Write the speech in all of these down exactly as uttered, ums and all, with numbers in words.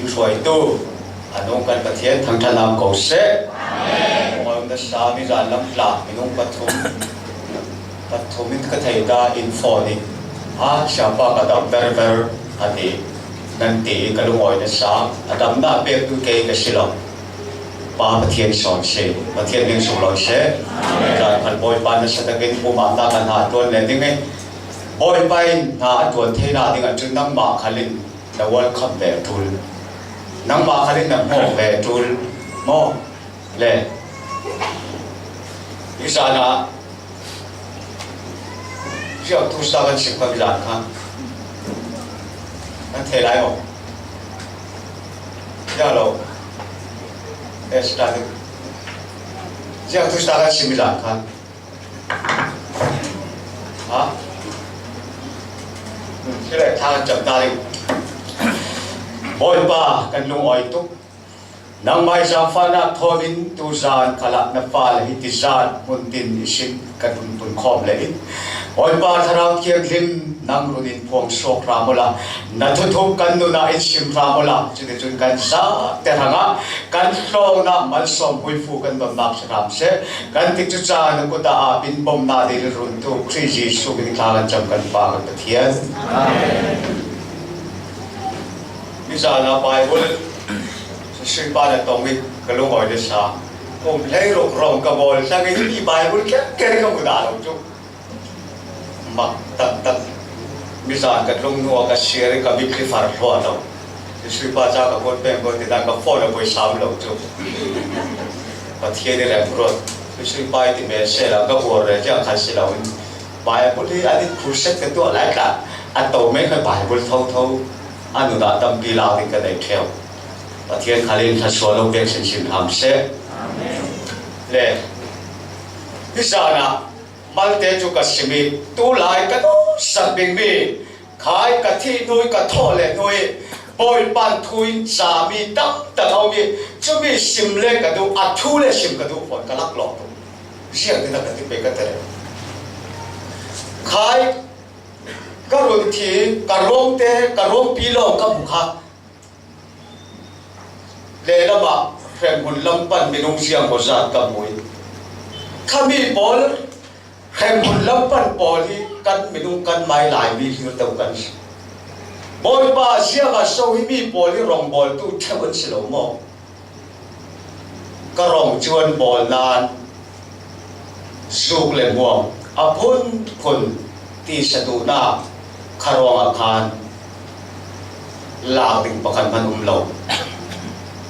Hruaitu a nung kan Pathian thangṭhat lam ko seh. Amen. Nasa mizan lam tla minung pathum, pathum in ka thei ta in phone in, a, siapa ka dam ver ver a ti, nan ti ka lungawi nasa, a damna pektu kei ka si lo. Pa Pathian sawn si, Pathian min suk lo seh. Amen. Zan khan Bawipa nasa takin pumamna kan ha tuan le ding e. Bawipa in hna a tuan theina ding a cun nangmah khal in na welcome ve a ṭul. Nangmah khal in na hmuak ve a ṭul. Maw? Le. Hi zan ah ziangtu sta kan sim kha hi zan kha. Kan thei lai maw? Zia lo. Eh, sta ding. Ziangtu sta kan sim hi zan kha. Ha? Sile, thla kan cam ta ding. Bawipa, kan lungawi tuk. Nangmah i zaangfahnak thawm in tu zan khalah na fale hiti zan hmun tin i sin kan hun tun khawm le in. Bawipa, Thlarau Thianghlim nang run in phuang suak hram ula, na thuthuk kan nun ah in sim hram ula, cuticun kan zate hrangah kan hlawnah malsawm huifu kan donnak si hram seh. Kan tikcu caah na kut ah ap in bomnak dil in runtu Khrih Jesuh min thla kan cam kan Pa kan Pathian. Amen. Hi zan ah Baibal sui pa na tong i ka lungawi nasa. Kum hleiruk rong ka bawl thlang i hi Baibal kengkeng ka hmu dah lo cu. Mak taktak. Mizan ka tlung hnu ah ka siar i ka mitthli far hluah lo. Jesuh pa ca ka kawt peng ko tinak ka phone a poi sam lo cu. Pathian i remruat. Jesuh pa i ti men sehla ka uar le tiang khan si loin Baibal hi a dit khuset ka tuah lai tla a to men kha Baibal thotho a nunah tampi lak ding ka nei ṭheu. Pathian khal in thluasuah lo pek sinsin hram seh. Le hi zan ah malte cu ka sim i tulai ka duhsak dingmi khai ka thih hnu i ka thawh le hnu i Bawipa thu in cami tamtak a um i cumi sim le ka duh, a thu le sim ka duh fawn ka laklawh tuk. Ziang tinak ka ti pei ka tel. Khai ka run thi, ka ruangte, ka ruangpi lawng ka hmu kha. Lehlam ah hremhmun lam pan minung ziang maw zat ka hmu i khami pawl, hremhmun lam pan pawl hi kan minung kan mai Laimi hlir to kan si. Bawipa, ziangah so himi pawl hi rongbawltu ṭheuh an si lo maw? Ka rong cu an bawl nain zuk le muang a phunphun tisa duhnak kha ruangah khan lak ding pakhat hmanh um lo.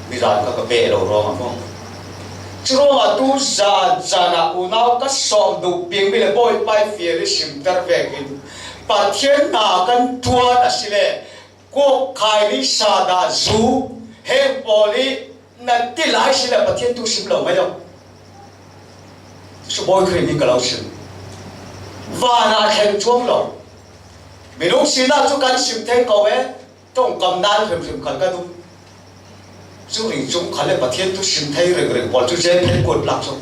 Mizan kha ka peh lo ruangah maw? Curuangah tu zan zan ah unau ka sawm duh piangmi le Bawipa i fial i simter vekin Pathian hna kan ṭuan a si le kuak khai ni sa dah zu heng pawl i na ti lai si le Pathian tu sim lo mai lo. Cu Bawi Khrih nih ka lo sim. Van ah thleng cuang lo. Minung sinak cu kan sim thei ko e. Ṭongkam nan hrimhrim khan ka duh. Cu ring cung khan le Pathian tu sim thei ringring pawl cu zeiphen kuat lak cu.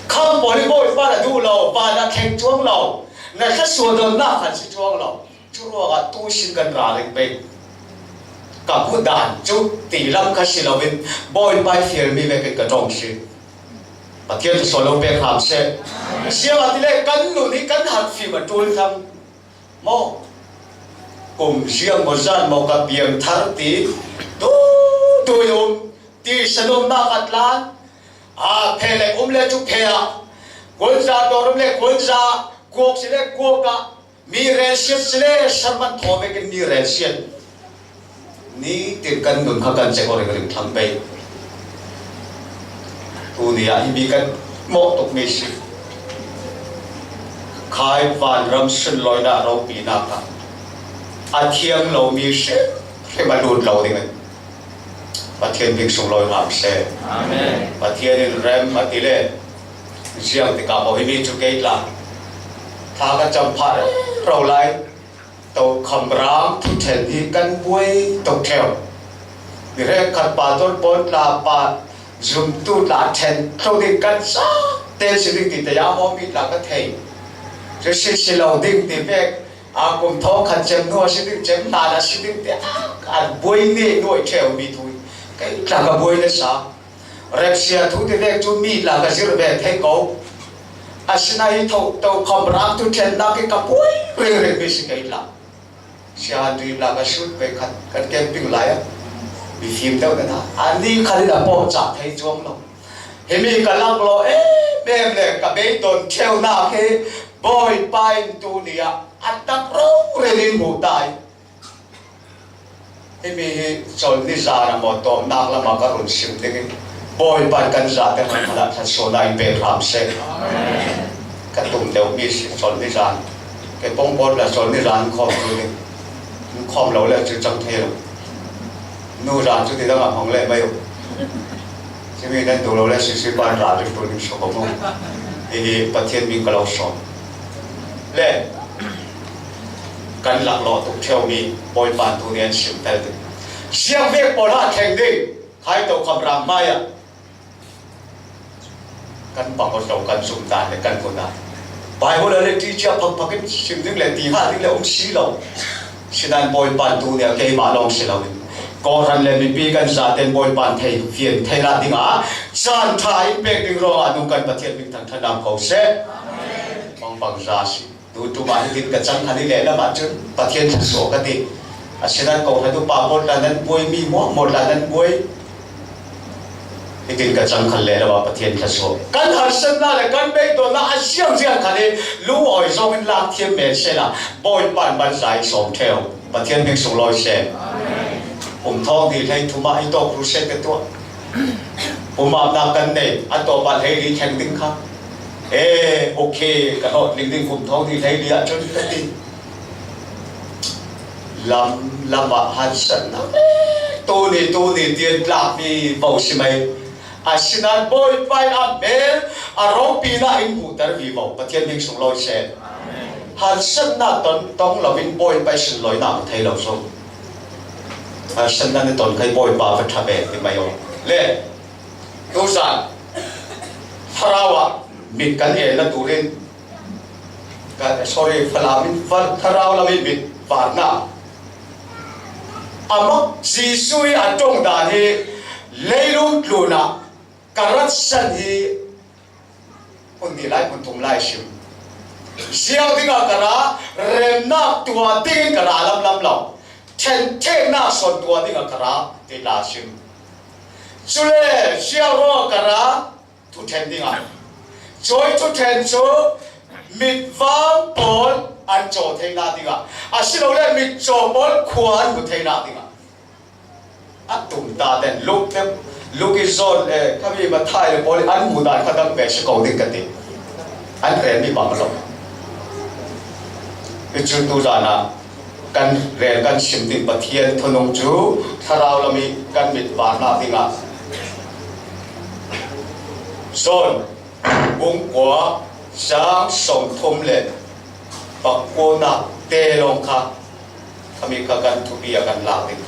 Kham pawl i Bawipa na duh lo, van ah thleng cuang lo. Na thluasuah donnak khan si cuang lo. Curuangah tu sin kan ra ring pei. Ka hmuh dan cu ti lam kha si loin Bawipa i fialmi vekin ka ṭong si. Pathian thluasuah lo pek hram seh. Ziangahtile kan nun hi kan harh fim a ṭul thlang maw? Kum ziang maw zan maw ka piangthar ti tu tu i um ti sanumnak a tlan. A phe le um le cu phe ah, kuanza dawr um le kuanza, kuak si le kuak ah, mi relsiat si le sermon thaw vekin mi relsiat. Nitin kan nun kha kan cek aw ringring thlang pei. Tuni ah himi kan mawh tukmi si. Khai vanram sunlawinak ropinak ah a thiang lomi hrimhrim a lut lo ding. Pathian bik sunglawi hram seh. Amen. Pathian in rem a ti le ziang tikah maw himi cu kei tla thla ka cam phah rero lai. Tokham rang thuṭhen hi kan buai tuk ṭheu. Mi hrekkhat pa, tor pawn tla pa, zumtu tla ṭhen thlo ding kan sa tel si ding ti taya maw mi tla ka thei. Cu si si lo ding ti pek. A kum thawng khat cem hnu a si ding, cem hlan a si ding ti a, a buai ne nuai ṭheu mi thu hi kei tla ka buai nasa. Repsia thu ti vek chu mi tla ka zir ve thei ko. Asinain hi tho, to khawm ram thu ṭhenna khi ka buai reng reng mi si kei tla. Sia Henry tla ka sut ve khat kan camping lai a, mi fim deuh nana a ni khat in a pawh chah thei chuang lo. Himi ka laklawh em em le ka beidawn ṭheunak hi Bawipa in tuni ah a tak rorelin hmuh ta hi. Himi hi Chawlni zan a maw, tawpnak lamah ka run sim dingin Bawipa in kan zate hmang khalah thluasuahna in pek hram seh. Ka tum deuh mi si Chawlni zan. Kei pawng pawl la Chawlni zan in khawm tu ding. In khawm lo le chu chang thei lo. Nu zan chu ti dang a hmang leh mai uh. Chimi nan duh lo le sisi pan ra ring tu ding sawk a maw. Hi hi Pathian min ka lo sawm. Le kan laklawh tuk ṭheu mi Bawipa tuni an sim fel ding. Siang vek pawl a thleng ding. Khai to khawm ram hmai ah kan pang aw to kan zum dan le kan hun a Bible a le ṭicia phak phak in sim ding le ti ha ding le um si lo. Sinan Bawipa tuni a keimah lawng si lo in Kawhhran le mipi kan zaten Bawipa thei fian theina dinga chan ṭha in pek ding ruangah nung kan Pathian min thangṭhat nam ko seh. Bang bang za si. Tu tuma hitin ka chang khan i lehlamah cun Pathian thluasuah ka ti. Asinan ko hlan upa maw tla nan buai, mi maw maw tla nan buai. Hitin ka chang khan lehlamah Pathian thluasuah. Kan harsatna le kan beidawnna a ziangziang khan i lungawi zawngin lak thiam men sehla Bawipa in banza in sawm ṭheu. Pathian hming sunglawi seh. Kum thawng hnih hlei thumah i tawk crusade ka tuah. Pumapna kan nei, a tawpah hleili thleng ding kha. E, okay, ka hlawhtling ding kum thawng hnih hleili ah cun ka ti. Lam, lamah harsatna. Tuni, tuni, tian tlak mi bo si mai. Asinan Bawipa in a hmel, a ropina in hmuhter vivo. Pathian hming sunglawi seh. Harsatna ton, tong loin Bawipa i sunlawinak hmu thei lo zo. Harsatna na ton khai Bawipa va ṭha ve ti mai aw. Le, tuzan, Thlarau ah mit kan elna turin, ka, sorry, Falam in, Fa-, Thlarau lam in mit varna. Amah Jesuh i a ṭong dan hi leilung tlunah ka ratsan hi hun hnih lai, hun thum lai sim. Ziau dingah ka ra, remnak tuah dingin ka ra lamlam lo. Ṭhentheknak sawn tuah dingah ka ra, ti la sim. Cule ziau ruangah ka ra, thuṭhen dingah. Cawi thuṭhen cu mitvang pawl an caw theinak dingah. Asilole mitcaw pawl khua an hmu theinak dingah. A tumtahten Luk te, Luk i zawn le, khami Matthai le pawl i an hmuh dan kha dang ve si ko ding ka ti. An relmi bang lo. Cucu tuzan ah kan rel kan sim ding Pathian thunung cu Thlarau lam i kan mit varnak dingah John bung kua cang sawmthum le pakuanak te lawng kha Khami kha kan thupi a kan lak ding.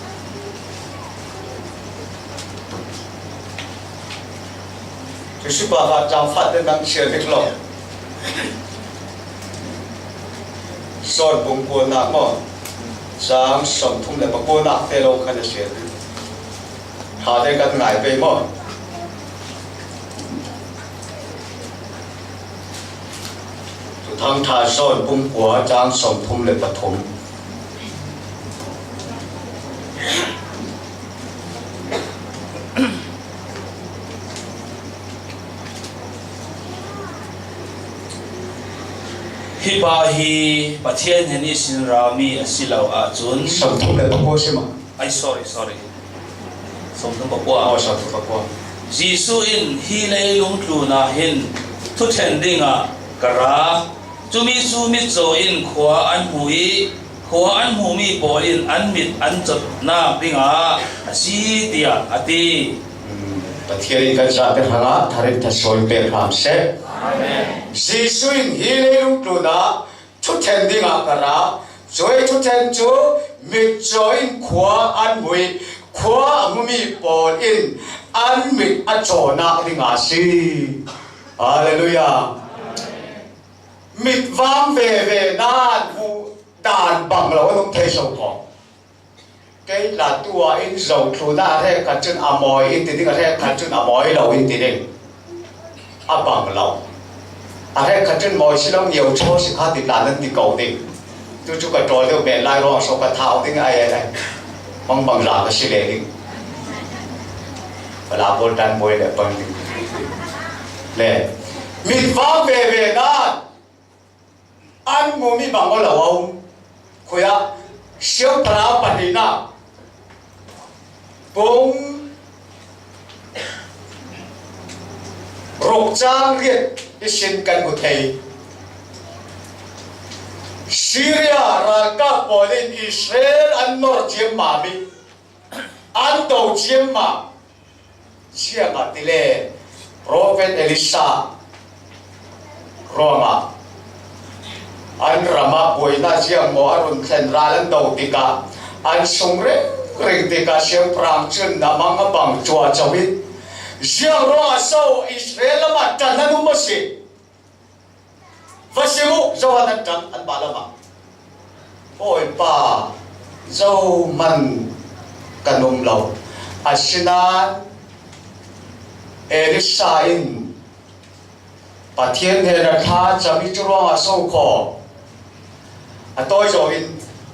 Cucu pa kha cang fat te nan sial dik lo. John bung kuanak maw? Cang sawmthum le pakuanak te lo khan a sial. Ṭha te kan ngai pei maw? Thuthang ṭha John bung kua cang sawmthum le pathum. Hi pa hi Pathian hnen ihsin rami a si lo ahcun, sawmthum le pakua si maw? Ai, sorry, sorry. Sawmthum pakua. Oh, sawmthum pakua. Jesuh in hi leilung tlunah hin thuṭhen dingah ka ra. Cumi cu mitcaw in khua an hmu i khua an hmuhmi pawl in an mit an cawtnak dingah a si, tiah a ti. Pathian in kan zate hrangah thar in thluasuah in pek hram seh. Amen. Jesuh in hi leilung tlunah thuṭhen dingah ka ra. Cuih thuṭhen cu mitcaw in khua an hmu i khua a hmumi pawl in an mit a cawnak dingah a si. Hallelujah. Mitvang veve nan hmuh dan bang lo an um thei zo khawm. Kei tla tu-a in zo thluna a hrekkhat cun a mawi in ti ding, a hrekkhat cun a mawi lo in ti ding. A bang lo. A hrekkhat cun mawi si lo, nio thaw si kha ti tla nan ti ko ding. Tu cu ka ṭawl deuh men lai ruang so ka thau ding ai ai ai. Mangbang za ka si le ding. Pala pawl tan mawi le pang ding. Le. Mit vang ve ve nan. An mu mi bang aw lo a um. Khuia siangpahrang pahnihnak bung ruk cang riat ihsin kan hmu thei. Syria ralkap pawl in Israel an nor ciammam i, an do ciammam. Ziangahtile Prophet Elisha ruangah an ramah buaina ziang maw a run thlen ral an do tikah an sung ringring tikah siangpahrang cun a mang a bang cuahco i, ziang ruangah so Israel lamah ṭan an um a si? Va sim uh, Johan an ṭang an bala mah. Bawipa, zohman kan um lo. Asinain Elisha in Pathian hnenah thla a cam i cu ruangah so khaw a tawi zo in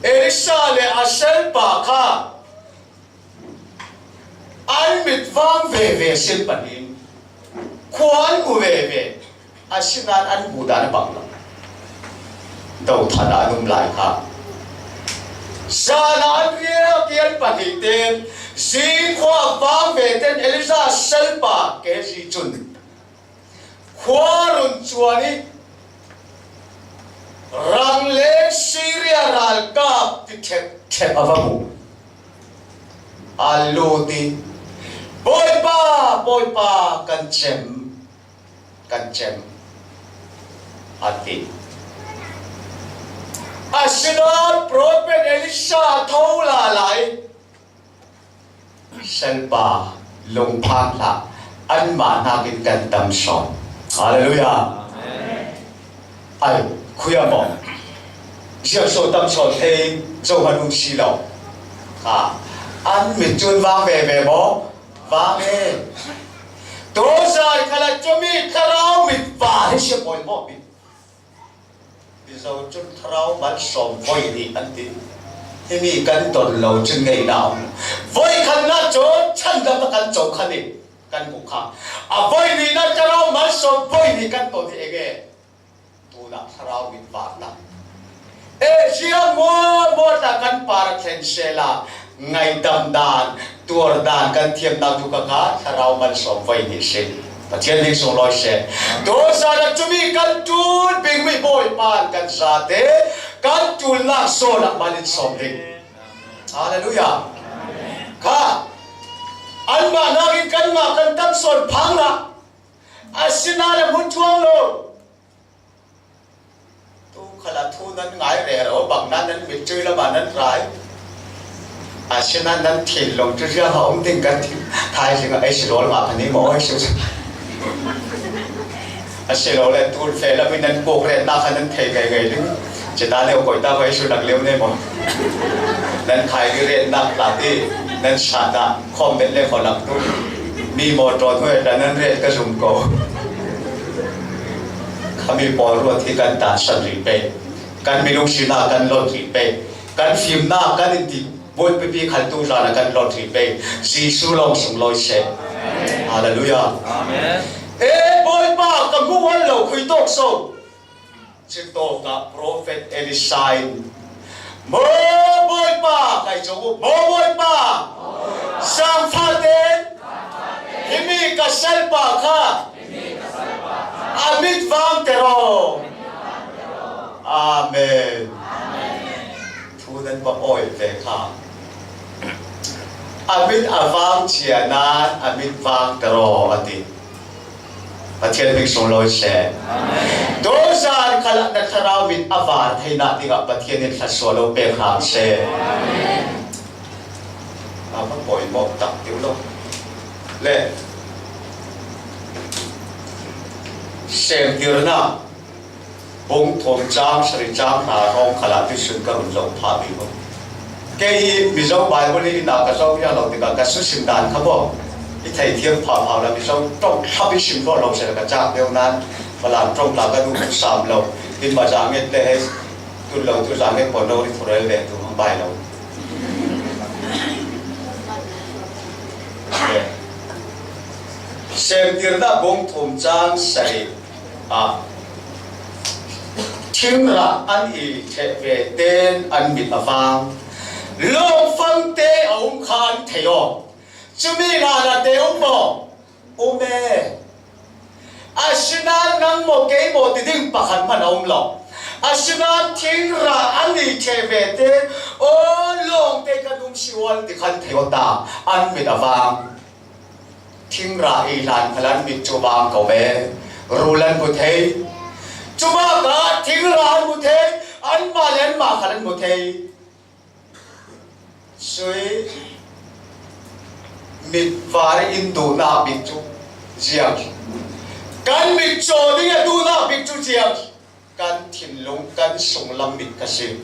Elisha le a selpa kha an mit vang veve sin panin khua an hmu veve, asinain an hmuhdan a bang lo. Dothana an um lai kha. Zana an riak i an pahnih tein zi khua vang ve tein Elijah selpa Gehazi cun khua run cuan i rang le Syria ralkap ti ṭhep ṭhep a va hmuh. A lut i, Bawipa, Bawipa, kan cem, kan cem, a ti. Asinain Prophet Elisha a tho lala i Selpa, lungphang hlah, anmah hnakin kan tam sawn. Hallelujah. Amen. Ai, khuia maw? Ziah so tam sawn thei, zohman um si lo. Kha, an mit cun vang veve maw? Vang e. Tuzan khalah cumi thlarau mit va hi si poimawh bik. Mizo cun thlarau malsawm voi nih an ti. Himi kan ton lo cun ngeihna a um. Voi khatnak cun chan dang kan co khan i kan hmuh kha. A voi nihnak thlarau malsawm voi nih kan ton hi enge. Tunah thlarau mit varnak. E, ziang mual mual tla kan par a thlen sehla, ngaidam dan, tuar dan kan thiamnak tu kha kha thlarau malsawm voi nih si. Pathian nih sunglawi seh. Tuzan ah cumi kan ṭul bikmi Bawipa in kan zate kan ṭulnak zawn ah mal in sawm ding. Hallelujah. Kha, anmah hnakin kanmah kan tam sawn phang hlah. Asinain a hmun ṭuang lo. Tu khalah thu nan ngai rero, bang nan, nan mitcui lamah nan rai. Asinain nan thinlung cu ziang a um ding kan thim. Thaizing ah ei si rawl ngah khan i maw ei si. A si lo le tun fe lam i nan kuk retnak kha nan thei ngaingai ding. Cita lio koita ko ei su lak lio ne maw. Nan khai di retnak tla ti, nan sa ta khawm bet le kho lak tu. Mi maw ṭawn hoi ta nan ret ka zum ko. Khami pawl ruat hi kan ta san rih pei. Kan minung sinak kan lot rih pei. Kan fimnak kan in ti buai pipi khaltu zan a kan lot rih pei. Jesu lawng sunglawi seh. Hallelujah. Amen. E, Bawipa, ka hmuh an lo khui tawk so. Citawkah Prophet Elisha in, Maw Bawipa, kai cawk uh, Maw Bawipa, zaangfahten himi ka salpa kha a mit vangter aw. Amen. Thu nan va awih ve kha. A mit a vang cia nan a mit vangter aw, a ti. Pathian hming sunglawi seh. Tuzan khalah na thlarau mit a var theinak dingah Pathian in thluasuah lo pek hram seh. A va pawimawh tak deuh lo. Le semtirnak Bung thum chang sari chang hra hrawng khalah tuisun ka run zo phah bik aw. Kei hi Mizo Bible hi ina ka zo viang lo tikah ka susim dan kha maw, i thei thiam phah phah la, Mizo ṭawng thlap i sim hlawh lo seh la ka chak deuh nan, Falam ṭawng tla ka duh sam lo, in ma za nget le hei tun lo tu za nget pawn lo ri thurel ve tu hmang bai lo. Semtirna bung thum chang sari ah, thingrah an i theh ve ten an mit a vang, lawngfangte a um kha an thei aw. Cumi hlanah te um maw? Um e. Asinain nang maw kei maw ti ding pakhat hman a um lo. Asinain thingrah an i theh ve ten, aw lawngte ka dum si ual ti khan thei aw ta, an mit a vang. Thingrah i hlan khal an mit cu vang ko ve, rul an hmu thei. Cuma ka thingrah an hmu thei, anmah le anmah khal an hmu thei. Sui mit var in duhnak bik cu ziang, kan mit caw ding a duhnak bik cu ziang. Kan thinlung, kan sunglam mit ka si.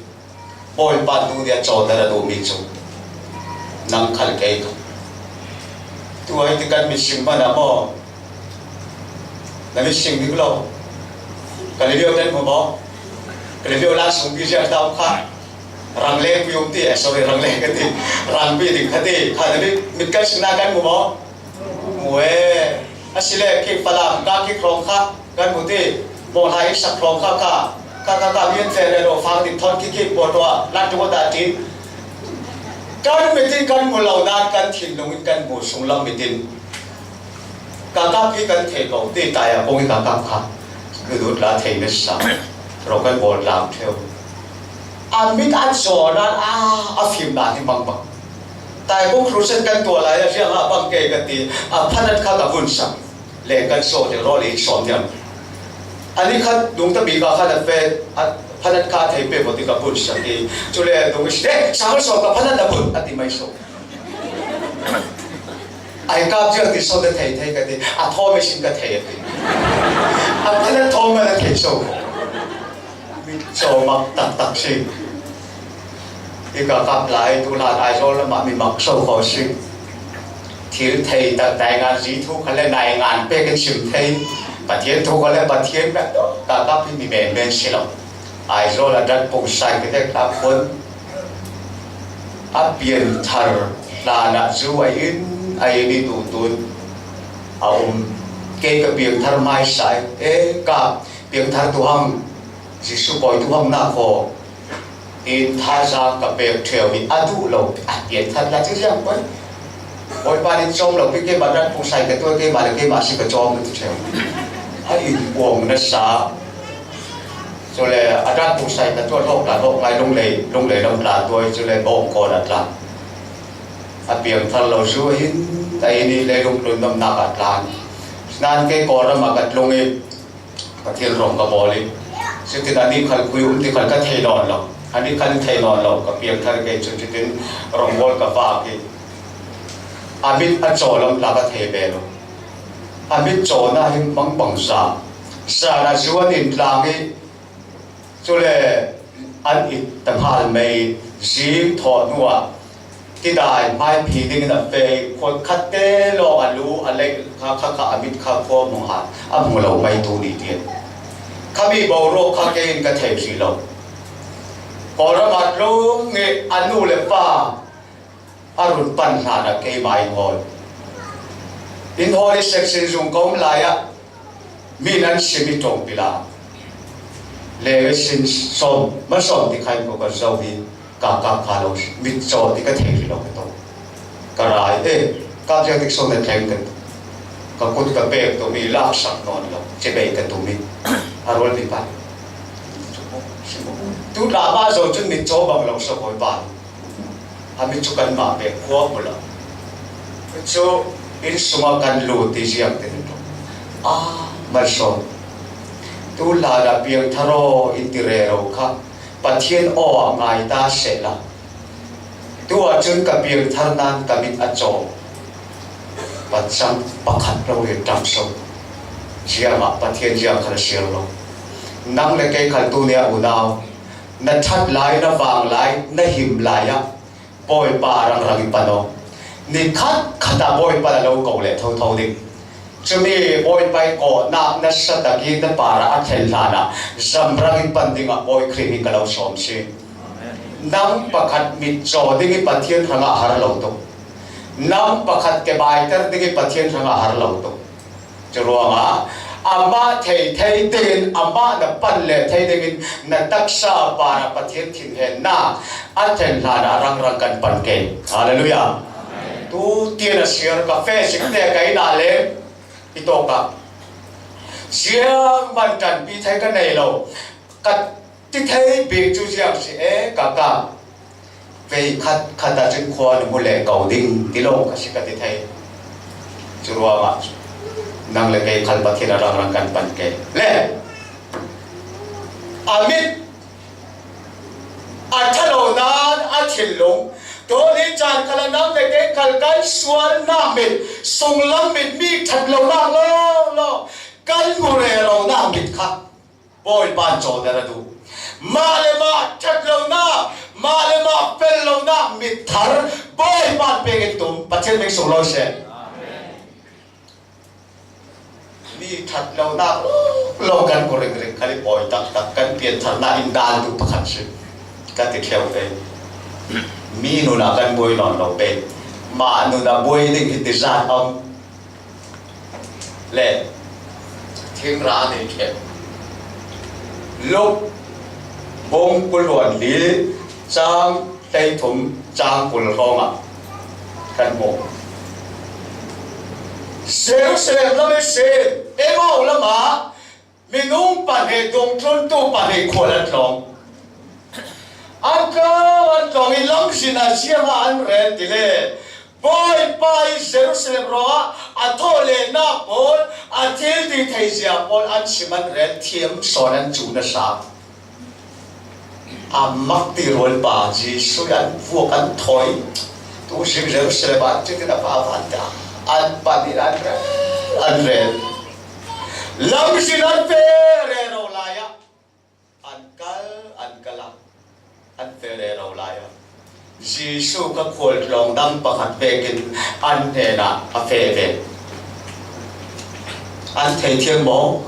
Bawipa tu nih a cawter a duhmi cu nang khal kei kha. Tu ai ti kan mit sing hmanh ah maw? Na mit sing bik lo. Galileo kan hmu maw? Galileo lan sung pi ziah ta um kha. Rangleng pi um ti, eh, sorry, rangleng ka ti. Rangpi ding kha ti. Kha na mit, mit kan sing na kan hmu maw? Hmu e. Asile khi Falam ka khi hrawng kha kan hmu ti, bawnghlai in sak hrawng kha kha, kha kha kha mian fe le lo fang ti thawn khi khi bawh tua lan tung ta tin. Kan mit in kan hmu lo nan kan thinlung in kan hmu sunglam mit in ka kap hi kan thei ko ti tai a kong i ka kap kha. Ka dut la thei na sa ro kan bawl tlang theu. A mit a caw nan a, a fim nan hi mangbang. Tai kong Crusade kan tuah lai a riang ah bang kei ka ti, a phanat kha ka vun sak. Leng kan sawh deuh raw le in sawm diam. A ni khat dung ta bik a khan a fe, a phanat kha thei pe maw ti ka vun sak i. Cule dung i si, eh, sang sawm ka phanat a vun a ti mai sawh. Ai kap ziang ti sawh na thei thei ka ti, a thaw machine ka thei a ti. A phanat thaw man a thei sawh. Mi cawmak taktak si. I ka kap lai tu hlan Aizawl lamah mi mak so ko si. Thil thei tak dai ngan zi thu kha le nai ngan pek in sim thei. Pathian thu kha le Pathian pek ka kap hi mi men men si lo. Aizawl a dat pung sai ka tek tak khun. A pianthar hlan ah zu a in a in i tutun a um. Kei ka piangthar mai sai e ka piangthar tu hang Jesuh pawi tu hang na khaw in thazaang ka pek ṭheu hi a duh lo, a pianthar la ci ziang pawi. Bawipa nih cawm lo pi keimah rat pungsai ka tuai keimah le keimah si ka cawm na ti ṭheu. A in uang na sa. Cule a rat pungsai ka tuai hlawk tla hlawk ngai lunglei, lunglei lam tla tuai cule bawng kawn a tla. A piangthar lo zu hin a in i leilung tlun nomnak a tlan. Nan kei Kawlram ah ka tlung i Pathian rawng ka bawl i, cutin a ni khal khui um ti khal ka thei nawn lo, a ni khal thei nawn lo, ka piangthar kei cun cutin rawngbawl ka vak i, a mit a caw lam tla ka thei ve lo. A mit cawna hi mangbang za, zan a zuan in tlang i, cule an it ta hngal mei, zing thawh hnuah tidai hmaiphi dingin a fei, khuat khatte lawng a lu a leih kha, kha, kha a mit kha khua hmung han a hmu lo mai tu ni tian. Khami boruak kha kei in ka thei hrih lo. Kawlram ah tlung i a nu le pa a run pan hlanah keimah in hawl. In hawl i section zung ka um lai ah, mi nan sim i ṭawngpi la. Lewe sin sawm, ma sawm ti khai ko ka zo hi, ka kap kha lo, mit caw ti ka thei ri lo ka to. Ka rai e, ka zia dik so na thleng ka, ka kut ka pek to mi laksak nawn lo, ci bei ka tu mi. A rual mi pa. Tu tla ma zo cun mit caw bang lo so koi pa. A mi cu kanmah pek khua hmu lo. Cu inn sungah kan lut i ziang te nih a malsawm. Tu hlanah piangthar aw in ti rero kha Pathian aw ah ngai ta seh la. Tu ahcun ka piangthar nan ka mit a caw. Pathian pakhat lo rin ṭang so. Ziangah Pathian ziang kha a siar lo. Nang le kei khal tuni a unau, na ṭhat lai, na vang lai, na him lai ah Bawipa rangrang i pan aw. Ni khat khat ah Bawipa na lo ko leh thotho ding. Cumi Bawipa i kawhna nasa tak i na par ah a thlen hlan ah zamrang i pan ding ah Bawi Khrih min ka lo sawm si. Nang pakhat mitcaw ding i Pathian hrangah har lo tuk. Nang pakhat kebaiter ding i Pathian hrangah har lo tuk. Curuangah amah thei thei dingin, amah na pan leh thei dingin na taksa parah Pathian thinhenna a thlen hlanah rangrang kan pan kei. Halleluiah. Tu tian a siar ka fe sikte ka inn ah leng i tawkah ziangman ṭanpi thei ka nei lo. Ka ti thei bik cu ziang si e, ka ka vei khat khat ah cun khua na hmu leh ko ding ti lo ka si ka ti thei. Curuangah nang le kei khal Pathian a rangrang kan pan kei le a mit a ṭha lo nain a thinlung. Tuni caan khal ah nang le kei khal kan sualnak mit, sunglam mit, mi ṭhat lonak lawlaw kan hmu reronak mit kha Bawipa in cawhter a duh. Mah le mah ṭhat lonak, mah le mah fel lonak mit thar Bawipa in pek in tum. Pathian min sunglawi seh. Mi ṭhat lonak lo kan hmu ringring khal i pawi taktak, kan piantharnak in dal duh pakhat si ka ti ṭheu ve. Mi nun ah kan buai nawn lo ve. Mah nun ah buai ding hi ti zat a um. Le thingra nei ṭheh. Luk bung kul le li, cang hleithum, cang kul hrawngah kan hmu. Jerusalem lam ihsin Emau lamah minung pahnih, dungthluntu pahnih khual an tlawng. An tlawng, an tlawng i lamzin ah ziangah an rel ti le Bawipa i Jerusalem ruangah a thawhlehnak pawl, a thil ti theizia pawl an sim an rel, thiam sawn an cu nasa. A mak ti rualpa Jesuh an vuak, an thawi. Tu zing Jerusalem ah an cit in a va van ta. An pan in an rel, an rel. Lamzin an fe rero lai ah an kal, an kal ah an fe rero lai ah Jesuh kha khualtlawng dang pakhat vekin an hnenah a feh ve. An theithiam maw?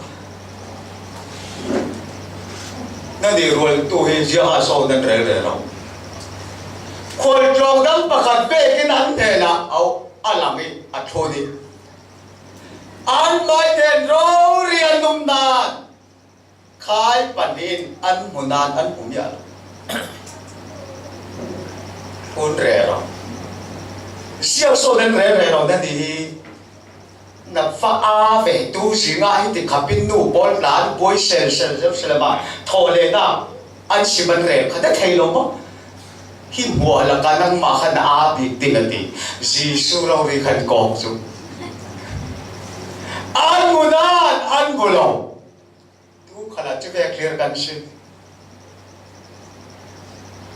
Nannih rualtu hi ziangah so nan rel rero? Khualtlawng dang pakhat vekin an hnenah a, a lang i a thlun i an maiten rori an um nan khai pan in an hmu nan an hmu miah lo. Un rero. Ziang so nan rel rero nannih hi? Na fa a ve tu zingah hiti khapin nu pawl tla an buai selsel Jerusalem ah thawhlehnak an sim an rel kha na thei lo maw? Hi hmuah lakah nangmah kha na a bik ding a ti. Jesuh rori khan kawk cu an hmu nan an hmu lo. Tu khalah cuvek hlir kan si.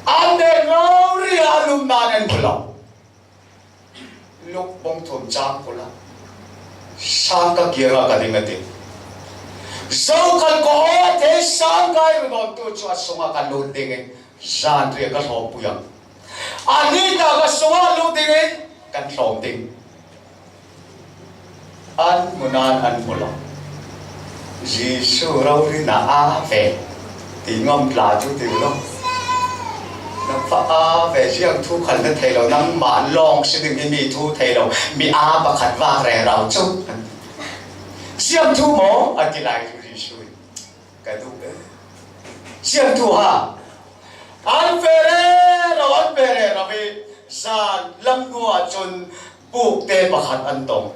An nen rori an um nan an hmu lo. Luk bung thum cang kul ah sangka kiangah ka ding a ti. Zokhal ka aw a thei sangka i run awmtu cu a sungah ka lut ding i zanriah ka hlawmpui ang. A nihnak a sungah lut ding i kan hlawm ding. An hmu nan an hmu lo. Jesuh rori na a ve ti ngam tla cu ti lo. Na fa a ve ziang thu khal na thei lo, nangmah lawng si ding hi mi thu thei lo, mi a pakhat vak rero cu. Ziang thu maw? A ti lai cu Jesuh in. Ka duh e. Ziang thu ha. An fe rero, an fe rero i zan lam hnu ah cun pukte pakhat an tong.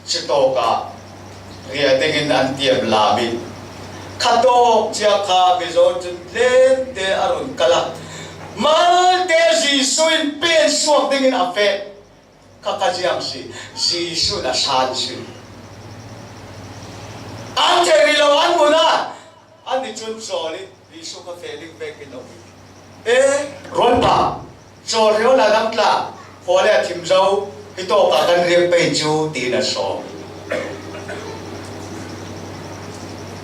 Citawkah riah dingin an tiam lam i khatawk cia kha mizaw cun tlente a run kal a, malte Jesuh in pen suak dingin a feh. Kha kha ziang si, Jesuh in a san si. An thei rih lo, an hmu nan, an i cun cawl i Jesuh kha feh ding vekin a um. E, rualpa, cawl rih awla dang tla, khua le a thim zo, hi tawkah kan riak pei cu, tiin a sawm.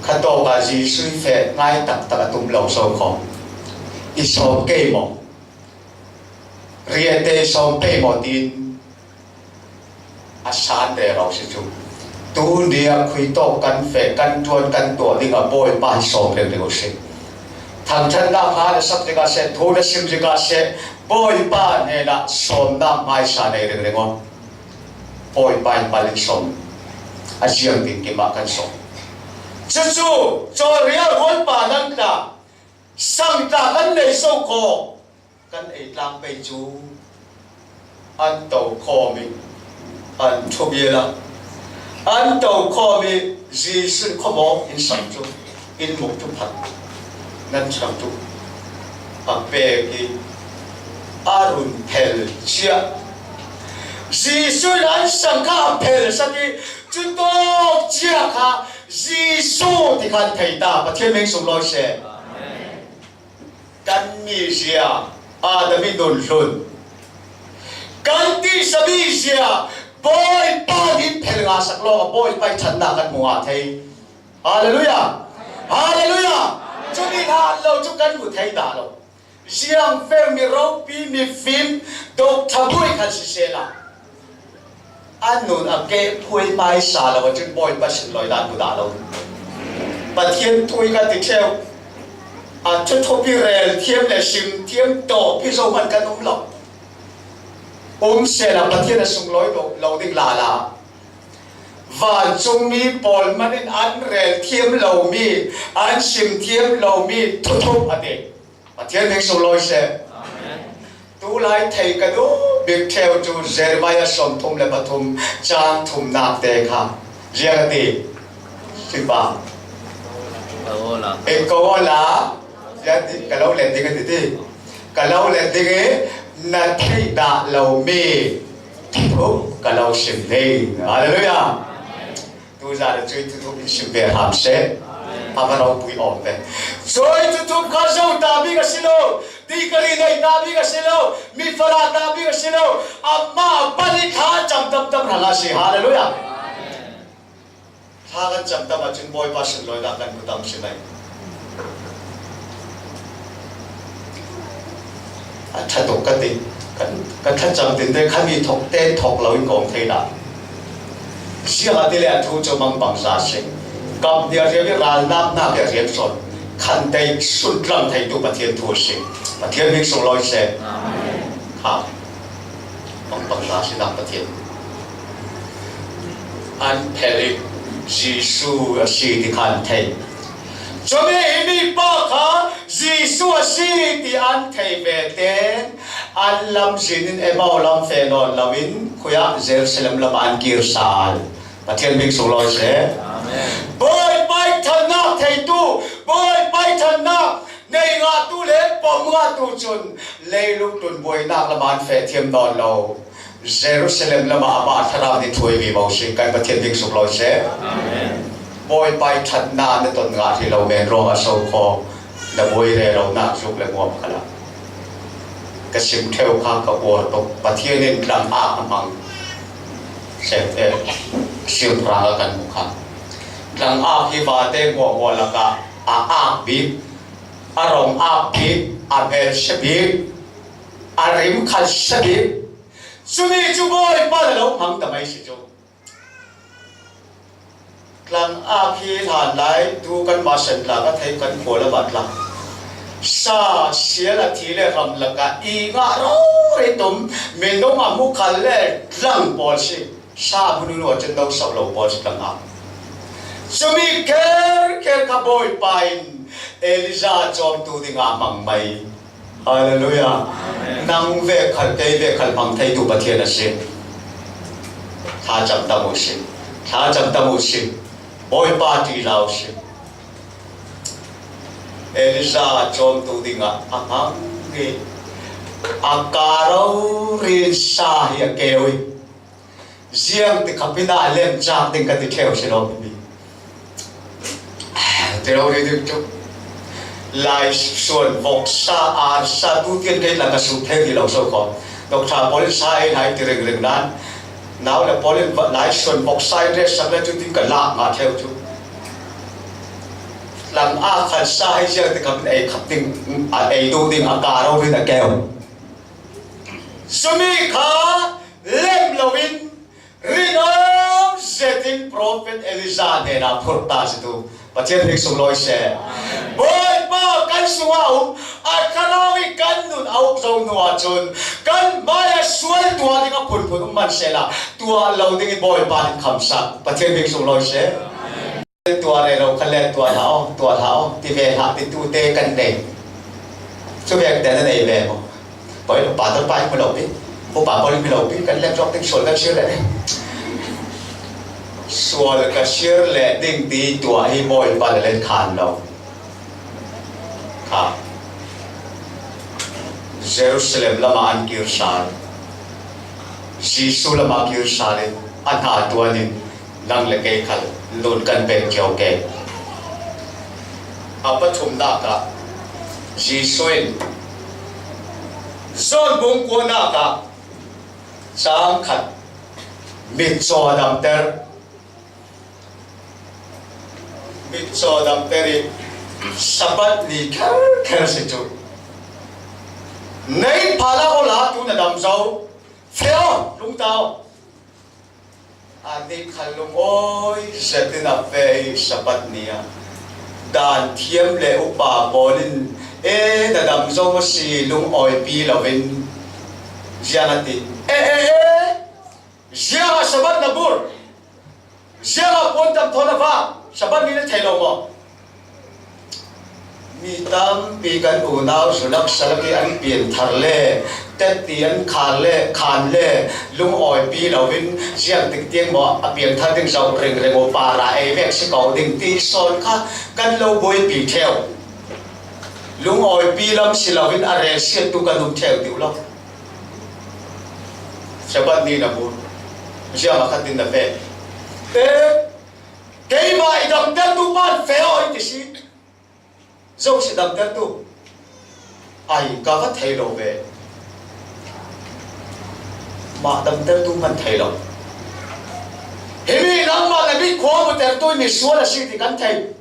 Kha tawkah Jesuh i feh ngai taktak a tum lo so khaw. I sawm kei maw? Riate i sawm pei maw tiin a san rero si cu. Tuni a khui tawk kan feh, kan ṭuan, kan tuah ding a Bawipa hi sawm ringring uh si. Thangṭhatnak hla na sak zikah seh, thu na sim zikah seh, Bawipa hnenah sawmnak hmaisa nei ringring aw. Bawipa in palin sawm a ziang ding kimah kan sawm. Cucu cawlrial rualpa nan tla, sang tla kan nei so khaw, kan ei tlang pei cu an to khawm i an thubial ah an to khawm i Jesuh in khuamawk in sang cu in muk cu phat nan chang cu a pek i a run phel ciah. Jesuh in an sang kha a phel sak i cutawk ciah kha Jesuh ti khan thei ta. Pathian min sunglawi seh. Kan mizia Adam i nun hlun, kan tisa mizia Bawipa in phel ngah sak lawng a Bawipa i ṭhatnak kan hmu ngah thei. Halleluiah! Halleluiah! Cumi hlan lo cu kan hmu thei dah lo. Ziangfel, mi ropi, mi fim, dawk ṭha buai khan sisehla, a nun a keh phuai hmaisa lo ahcun Bawipa sunlawinak hmu dah lo. Pathian tui kan ti ṭheu. A thuthupi rel thiam le sim thiam tawp hi zohman kan um lo. Um sehla Pathian a sunglawi lo, lo ding lala. Vancungmi pawl hmanh in an rel thiam lomi, an sim thiam lomi thuthup a ti. Pathian min sunglawi seh. Amen. Tulai thei ka duh bik ṭheu cu Jeremiah sawmthum le pathum cang thumnak te kha ziang a ti. Sipa. Ka awla. E, ka awla. Ziang ti, ka lo let ding a ti ti. Ka lo let ding i na theih dah lomi thuthup ka lo sim ding. Halleluiah. Tuzan ah cuih thuthup in sim ve hram seh. A va ropui awm ve. Cuih thuthup kha zo ta bik a si lo. Ti ka ri nei ta bik a si lo. Mi fala ta bik a si lo. Amah a pan i thla cam tamtam hrang a si. Halleluiah. Thla kan cam tam ahcun Bawipa sunlawinak kan hmu tam si lai. A ṭha tuk ka ti. Kan, ka thlacam tinte khami thawk te thawk lo in ka um thei dah. Ziangahtile a thu cu mangbangza a si. Kap hnial riam i ralnak hna bia riam sawn. Khan tei sun tlang theitu Pathian thu a si. Pathian min sunglawi seh. Amen. Kha. Mangbangza sinak Pathian. An phel i Jesuh a si ti kha an thei. Cumi hi mipa kha Jesuh a si ti an thei ve tein an lamzin in Emau lam feh nawn loin khuiah Jerusalem lam ah an kir sal. Pathian min sunglawi seh. Amen. Bawipa i ṭhatnak theitu, Bawipa i ṭhatnak nei ngahtu le pom ngahtu cun leilung tlun buainak lam ah an feh thiam nawn lo. Jerusalem lam ah amah thlarau nih thu a vivo si. Kan Pathian min sunglawi seh. Amen. Bawipa i ṭhatnak na ton ngah hrih lo men ruang a so khaw na buai reronak zuk le muam khalah ka sim ṭheu kha ka uar tuk. Pathian in tlang ah a hmang seh, eh, siangpahrang a kan hmu kha. Tlang ah hi vate hmuahhmuah lakah a ak bik, a rong ak bik, a hmel sia bik, a rim khat sia bik. Cumi cu Bawipa na lo hmang ta mai si cu. Tlang ak hi hlan lai tu kanmah san tla ka theih kan khua lam ah tlang. Sa sial a thi le ram lakah i ngah rori tum, minung a hmu khal le tlang pawl si. Sa hmun nu cun no sauh lo pawl si tlang ah. Cumi kherkher kha Bawipa in Elijah cawmtu dingah a hmang mai. Halleluiah. Amen. Nang ve khal, kei ve khal hmang theitu Pathian a si. Thlacam tam uh si. Thlacam tam uh si. Bawipa ṭihla uh si. Elijah cawmtu dingah a hmang i a ka rori in sa hi a keu i ziang ti kha pinah lemcak ding ka ti ṭheu si lo mi. Ti lo rih ding cu. Laisuan voksa, arsa, tu tian kei tla ka suk thei ti lo so ko. Doctor pawl in sa ei lai ti ringring nan. Nau le pawl in va-, laisuan voksa in retsak le cu tin ka lak ngah ṭheu cu. Lang a khan sa hi ziang te kha ei khap ding, a ei duh ding a ka ro rin a keu. Sumi kha lem loin rin om zetin prophet Elijah hnena phur ta si tu. Pathian hming sung lawi se. Bawipa kan sunga um, a thlarau i kan nun a uk zo hnu ah chun kan mai a sual tua ding a phunphun um man sela, tua lo dingin Bawipa in khamsak. Pathian hming sung lawi se. Tua rero kha le, tua hlah aw, tua hlah aw, ti ve hlah ti tu te kan nei. Chu vek te na nei ve maw? Poi lo, pa to pa hmu lo pi. Pu pa poi hmu lo pi, kan lem zawk ding sual kan sir le. Sual ka sir le ding ti tua hi Bawipa le len khan lo. Kha. Jerusalem lama an kir sal. Jesu lama kir sal in a hna tuan in nang le kei khal nun kan pek cio ke. A pathumnak ah Jesu in John bung kuanak ah cang khat mitcaw damter, mitcaw damter i Sabbath ni kherkher si cu nei phala ola tu na dam zo, feh aw, lungta aw. A nih khan lungawi zetin a feh i Sabbath ni ah dan thiam le upa pawl in, e, na dam zo maw si, lungawipi loin ziang a ti. E, e, e, ziang a Sabbath na bur, ziang a puan tam thawn a vak, Sabbath ni na thei lo maw? Mi tampi kan unau zulak salak i an pianthar le, tetti an khan le, khan le, lungawipi loin ziangtik tiang maw a piangthar ding zoh ringring uh, para ei vek si ko ding ti sawn kha kan lo buaipi ṭheu. Lungawipi lam si loin a relsiattu kan um ṭheu deuh lo. Sabbath ni na bur, ziang a khat in na feh. E, keimah i damtertu pan feh aw i ti si. Zo si damtertu. Ai, ka va thei lo ve. Mah damtertu man thei lo. Himi nangmah na mi khua mutertu i misual a si ti kan thei.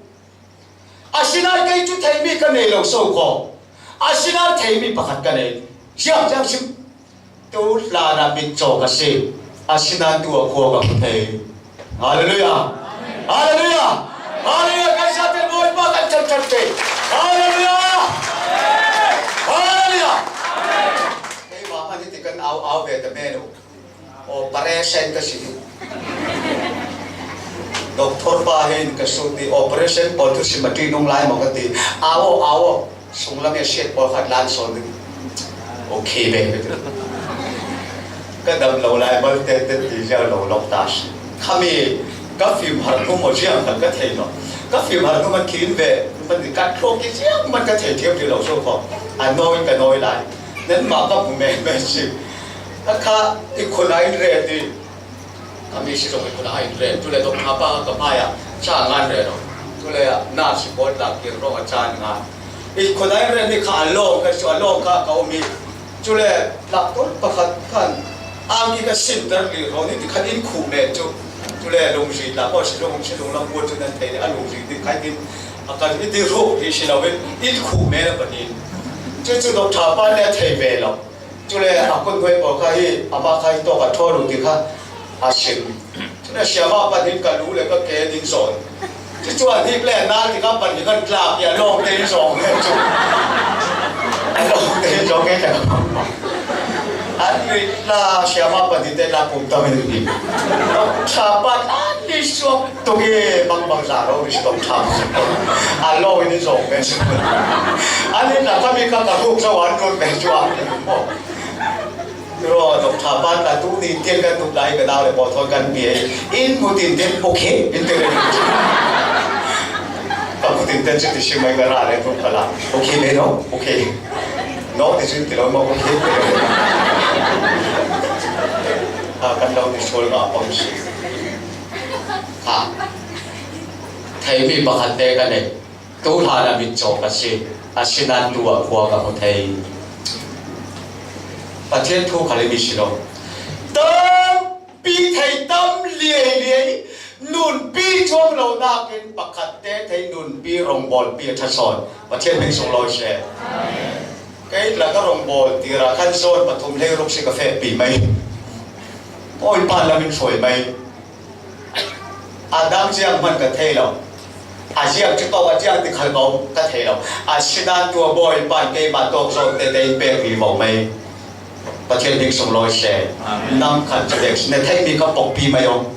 Asinain kei cu theihmi ka nei lo so kho. Asinain theihmi pakhat ka nei. Ziang ziang sim. Tu hlan ah mitcaw ka si. Asinain tu a khua ka hmu thei. Halleluiah! Halleluiah! Halleluiah! Kan zate Bawipa kan ṭhanṭhan te. Halleluiah! Halleluiah! Keimah hman hiti kan au au ve ta men uh. Operation ka si hi. Doctor pa hin ka sut i operation pawl thu sim a ṭi nung lai maw ka ti. Au aw, au aw. Sunglam i a siat pawl khat lan sawn ding. Okay ve ka ti. Ka dam lo lai bal te te ti ziau lo lawk ta si. Khami ka fim har hnu maw ziang khat ka thei lo. Ka fim har hnu man khin ve. Man ka thlawk i ziang man ka thei thiam ti lo so kho. A nawi ka nawi lai. Nanmah ka hmu me me si. Ka kha i khun a in re ti. Ka mi si zong i khun a in re. Cule doctor pa ka hmai ah ca ngan re lo. Cule na si pawl tlak kir rawng a ca ngan. I khun a in re ni kha a lawng ka si a lawng kha ka um i. Cule tlak tawn pakhat khan ang i ka sinter li rawng ni ti khan in khuh me cu. Cule lungri tlak aw si lung si lung lam buat cu nan thei ni a lungri ti khai tin. A kan i ti ruh hi si lo in, in khuh men a pahnih. Cucu doctor pa le a thei ve lo. Cule a kun hnuai pawl kha hi, amah kha hi tawk a ṭhawl uh ti kha a sim. Cule siama pahnih ka lu le ka ke ding zawn. Cucu a hnik le a nal ti kha pahnih kan tlak i a lawng te in zawng ve cu. A lawng te in zawng ve cu. An rit hla siama pahnih te hla pum tam in ni. Ṭha pa hla ni suak tuk i bangbang za lo ni si tong ṭha. A lo in zawng ve si. An in na kami ka ka huk zo an rut ve cu a. Ro dok ṭha pa ka tu ni tiang kan tuk lai ka dau le paw thawn kan bia in mu tin tin okay in te le. Ka mu tin tin si ti si mai ka ra le tu ka la. Okay ve no? Okay. No, ti si ti lo maw, okay. A kan lo ti sual nga pang si. Ha. Theimi pakhat te ka nei. Tu hlan a mitcaw ka si. Asinain tu ah khua ka hmu thei. Pathian thu khal i mi si lo. Tampi thei tam liai liai. Nunpi chuang lo nakin pakhatte thei nunpi rongbawlpi a ṭha sawn. Pathian hming sunglawi se. Kei tla ka rongbawl tira khan sawn pathum hlei ruk si ka fehpi mai. Bawipa lamin hruai mai. A dang ziang hman ka thei lo. A ziang chu tawh a ziang ti khal ko ka thei lo. A sidan tua Bawipan keima tawk zawng tete in pek vivo mai. Pathian hming sunglawi se. Amen. Nang khat chu dek si na theih mi ka pawkpi mai awm.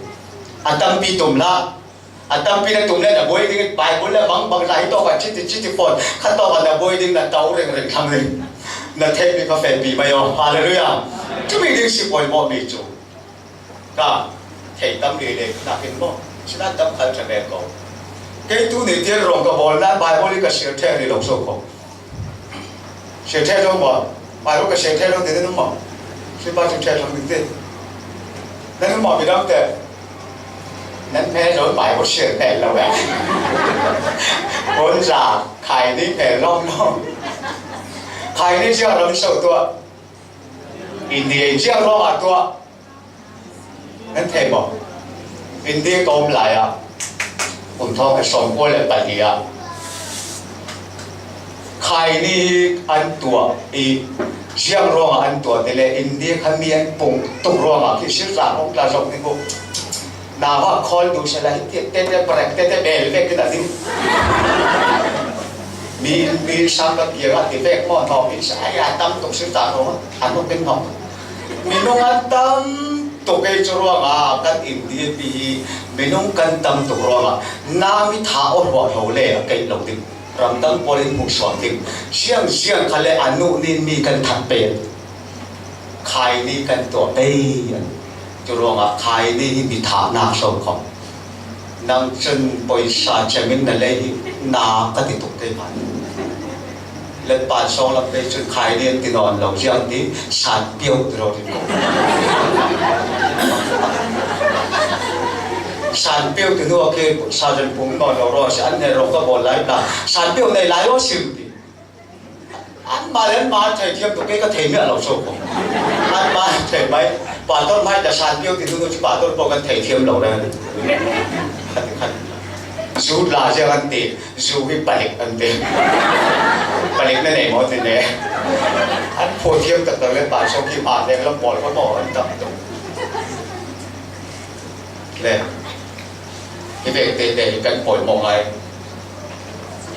A tampi tum hlah. A tampi na tum le na buai ding, Bible le bang bang lai tawk a chiti chiti fawn. Kha tawk a na buai ding, na tau reng reng thlang ding. Na theih mi ka fehpi mai awm. Hallelujah. Chumi ding si pawimawh mi chu. Ka thei tam le le nakin maw. Sinan tam khat ṭha ve ko. Kei tu ni tian rawng ka bawl nan Bible hi ka siar thei ri lo so ko. Siar thei lo maw. Bible ka siar thei lo te nan maw. Si pa chu thei lo ni te. Nan maw mi dam te. Nan me lo Bible siar thei lo ve. Kon za khai ni thei lo lo. Khai ni siar lo so tua. India in siar lo a tua. Nan thei maw? India ka um lai ah, kum thawng a sawmkua le pahnih ah, khai ni hi an tuah i, ziang ruangah an tuah ti le India kha mi an pung tuk ruangah khi sir tla hong tla zawk ding uh. Nau ha khawl duh se la hi tiah tete brek tete bel vek in a ding. Mi, mi sang ka kiangah ti vek maw hnawk in sa ai a tam tuk sir tla hong a hnawk in hnawk. Minung an tam tuk ei chu ruangah kan India mi hi minung kan tam tuk ruangah na mi tha aw hluah hlo le a keih lo ding. Ramdang pawl in hmuhsuam ding. Siang siang kha le a nuh nin mi kan that pen. Khai ni kan tuah pei an. Chu ruangah khai ni hi mi thahnak so khawm. Nang cun poisa cem in na lei hi na ka ti tuk kei hmanh. Letpan sawng lam pei cun khai ni an ti nawn lo ziang ti san piau ti lo ti ko. San piau ti nu a khi sa zan pum nawn lo raw si an hne rawng ka bawl lai ta. San piau nei lai aw sim ti. Anmah le anmah an thei thiam tuk kei ka thei miah lo so ko. Anmah an thei mai. Pastor mai ta san piau ti nu nu cu pastor pawl kan thei thiam lo le. Khat khat. Zu la ziang an ti. Zu hi palik an ti. Palik na nei maw ti ne. An phuh thiam tak tak le pastor khi mah leng lam pawl kha maw an tam tuk. Le. Hi vek tete hi kan pawimawh ngai.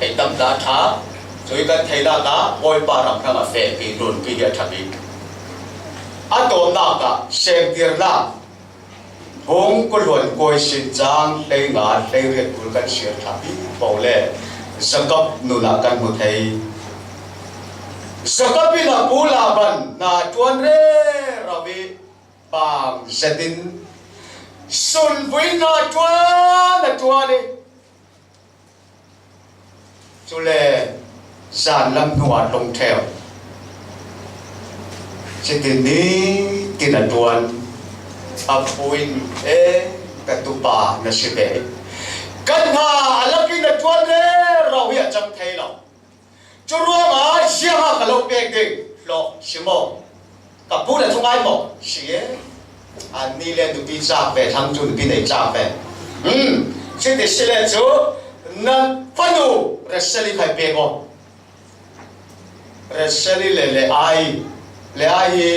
Thei tam ta ṭha, cui kan thei lak ah Bawipa ram hrang a fehpi, nunpi hi a ṭha bik. A tawpnak ah sengtirnak, bung kul hluan kuai sin cang hlei nga hlei riat kul kan siar ṭha bik bo le Jakob nun ah kan hmu thei. Jakob in a pu Laban hna ṭuan rero i bang zetin sunvui hna ṭuan a ṭuan i, cule zanlam hnu ah tlung ṭheu. Siti nitin a ṭuan. A pu in, e, ka tupa na si ve. Kan hna a lakin a ṭuan rero hi a cang thei lo. Cu ruangah ziangah ka lo pek ding hlawh si maw? Ka pu na thungai maw? Si e. Annih le nupi cak ve, thlang cu nupi nei cak ve. Hmm. Siti si le cu na fanu Rachel i khai pek aw. Rachel i le le ai. Le ai hi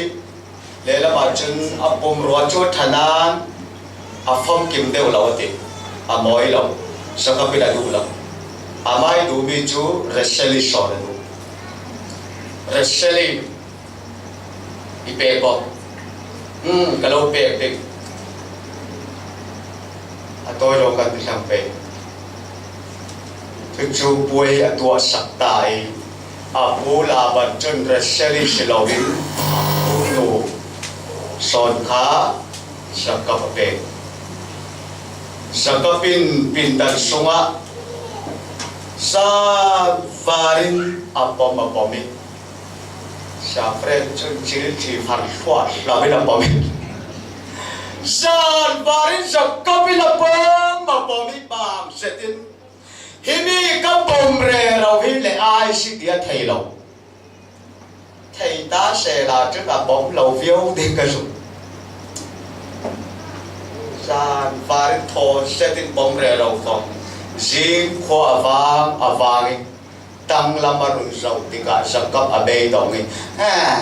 Lehlam ah cun a pumrua cu a ṭha nain a famkim deuh lo a ti. A mawi lo. Jakob in a duh lo. Amah i duhmi cu Rachel i sawn a duh. Rachel i i pek aw. Hmm, ka lo pek ding. A tawi lo kan ti thlang pei. Cucu puai a tuahsak ta i a pu Laban cun Rachel i si loin a pu nu sawn kha Jakob a pek. Jakob in pindan sungah zanvar in a pom a pom i, Siangfren cun cil ṭhi har hluah hlo in a pom i, zanvar in Jakob in a pom a pom i, bang zetin himi ka pom rero hi le ai si ti a thei lo. Thei ta sehla cun a pom lo viau ding ka zumh. Zan varin thaw setin bawm rero khawm, zing khua a vang a vangin, tanglam a run zo tikah Jakob a beidawngin, "Ah."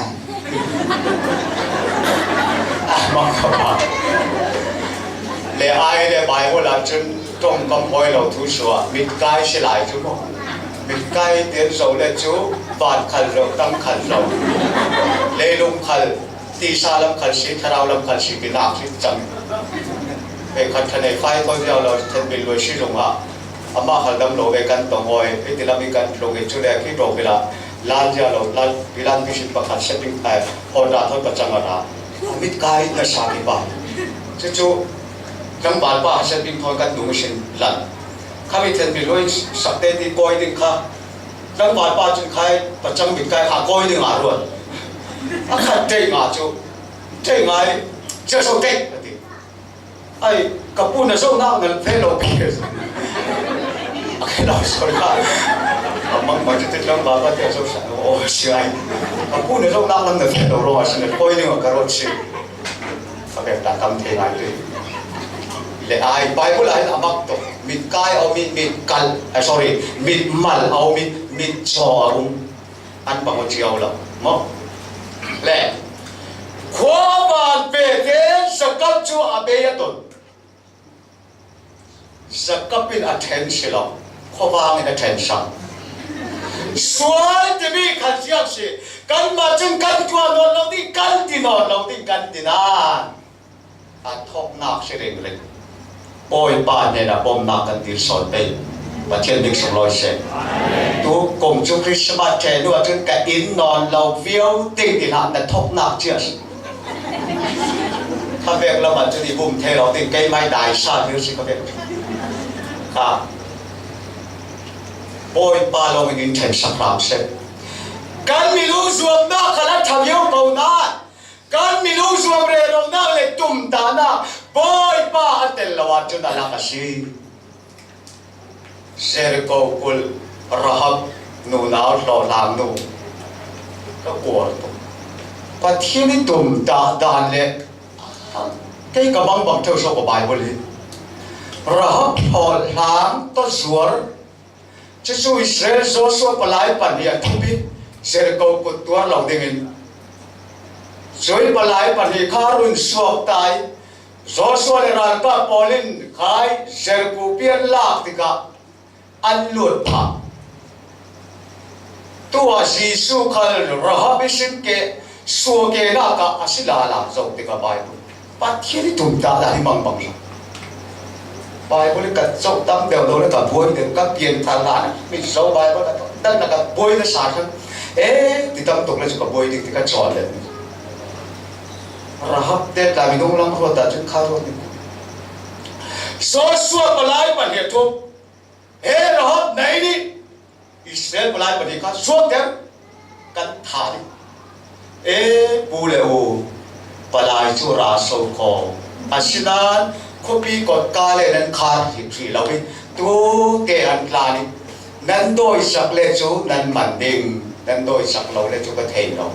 A mang kha pah. Le ai le Bible ah cun ṭongkam hawi lo thu suah, mitkai si lai cu maw? Mitkai tian zo le cu van khal zo, tang khal zo, leilung khal, tisa lam khal si, thlarau lam khal si, tinak si cang. Hei khat ṭha nei fai kho ziau lo, Thenpin Luai si zung ah amah khal dam lo ve kan tong awi, hiti lam i kan tlung i cu le khi ṭawk ila lan ziau lo, lan, i lan bisin pakhat setting, eh, Honda thawn pacang a ra. A mitkai na sa mi pa. Cucu tlangval pa setting thawn kan dung sin lan. Khami Thenpin Luai sakte ti kawi ding kha. Tlangval pa cun khai pacang mitkai kha kawi ding a ruat. A khat ṭei nga cu, "Ṭei ngai, cia so ṭei," a ti. "Ai, ka pu na zohnak na feh lo pi." A khe lo sawi kha. A mangmang cu ti tlangval pa ti a zoh sa. "Oh, si ai. Ka pu na zohnak lam na feh lo ruangah si na kawi ding a ka ruat si." Ka pek ta kam thei ngai tu. Le ai, Bible ah hin a mak tuk. Mitkai a um i, mitkal, eh, sorry, mitmal a um i, mitcaw a um. An bang aw cio lo maw? Le khuavan pete Jakob cu a bei a ton. Jakob in a ṭhen si lo, khuavang in a ṭhen sang. Sual timi khan ziak si, kanmah cun kan tuah nawn lo ding, kan ti nawn lo ding, kan ti nan a thawknak si ringring. Bawipa hnenah bawmnak kan dil sawn pei. Pathian bik sunglawi seh. Tu kong cu Christmas ṭhen hnu ahcun ka in nawn lo viau ding ti hlah na thawknak cia si. Kha vek lamah cun i bum thei lo ding, keimah i dai sa viau si kha vek. Kha Bawipa lawngin in ṭhen sak hram seh. Kan minung zuamnak kha a ṭha viau ko nain, kan minung zuam reronak le tumtahnak Bawipa a tel lo ahcun a lak a si. Jericho kulh Rahab nunau hlawhhlang nu ka kuar tuk. Pathian i tumtah dan le kei ka mangbang ṭheu so ka Bible hi. Rahab hlawhhlang tawzuar, cucu Israel Joshua palai pahnih a thup i Jericho kut tuar lo dingin, cui palai pahnih kha a run suak ta i, Joshua le ralkap pawl in khai Jericho pian lak tikah an lut phah. Tuah Jesuh khal Rahab i sin ke, suak ke nak ah a si lala zo tikah Bible, Pathian i tumtah dan hi mangbang zo. Bible ka zoh tam deuh lo le ka buai deuh, ka pianthar hlan ah mi zo Bible a dan ka buai na sa khan, eh, ti tam tuk le cu ka buai ding ti ka cawn le. Rahab te tla minung lam ruat ah cun kha ruat ding. Joshua palai pahnih a thup. He Rahab, nai nih Israel palai pahnih kha suakter kan thah ding. E pu le u, palai cu ra so kho. Asinain khuapi kotka le nan khar hrih lo i tu te an tlan i nan dawi sak le cu nan man ding, nan dawi sak lo le cu ka thei lo.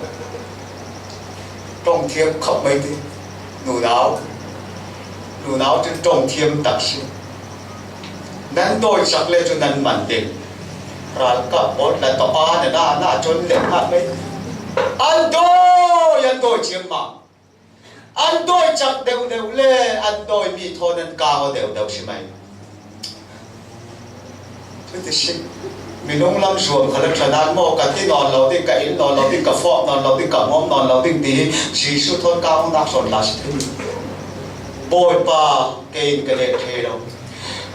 Ṭong thiam khawh mai ti. Nunau, nunau cu ṭong thiam tak si. Nan dawi sak le cu nan man ding. Ralkap pawl na tawh a na na na cun le hngak mai. An dawi, an dawi thiam ma. An dawi cak deuh deuh le an dawi mi thawn an kang aw deuh deuh si mai. Cuti si. Minung lam zuam kha le ṭha nan maw, ka ti nawn lo ding, ka in nawn lo ding, ka fawp nawn lo ding, ka hmuam nawn lo ding ti hi Jesuh thawn kang awknak sawn hlah si thei. Bawipa, kei in ka leh thei lo.